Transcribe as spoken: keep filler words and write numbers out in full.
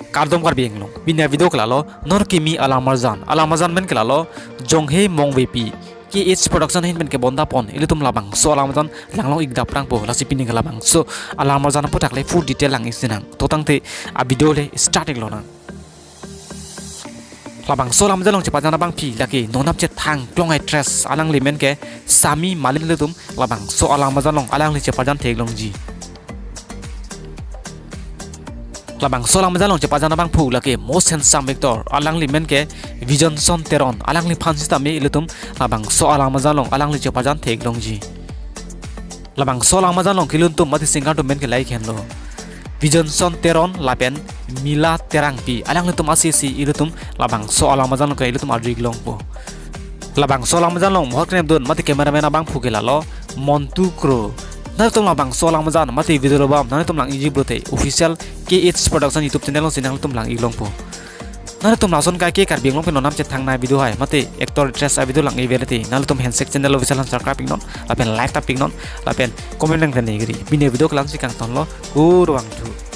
Kardom Karbi Anglong, pini avideo ke lalo, non kimi alam arjan. Alam arjan pen ke lalo, Jonghe Mongvepi, K H Production ahin pen kebonda pon ilitum labangso alam arjan langlong ik daprangpo. Lasi pini ke labangso alam arjan aphuthak le full detail lang-ik sinang. To tangte avideo le start ik lonang. Labangso alam arjan along chepajan abangpi lake non nangchethang klong actress, alangli men ke Sami Malin. Ilitum labangso alam arjan along alangli chepajan theklongji. Labangso alam arjan along chepajan abangphu lake most handsome actor, alangli men ke Vision Son Teron. Alangliphan sitame ilitum labangso alam arjan along alangli chepajan theklongji. Labangso alam arjan along ke ilitum mate singer atum men ke lahei henlo, Vision Son Teron lapen Mila Terangpi. Alanglitum asesi ilitum labangso alam arjan along ke ilitum arju ik longpo. Labangso alam arjan along mohor kenep dun mate cameraman abangphu ke lalo Montu Kro. Nangtum labangso alam arjan mate video album nangtum lang-ikji pulote official K H Production YouTube channel alongsi nangtum lang-ik longpo. Nangtum lason kaike Karbi Anglong pen non nangchethang nai video hai mate actor actress avideo lang-ik pulote nangtum handshake channel official aphan subscribe iknon, lapen like tap iknon, lapen comment nang tenegri. Pini avideo ke la-ansi kangtonlo, kurvangthu.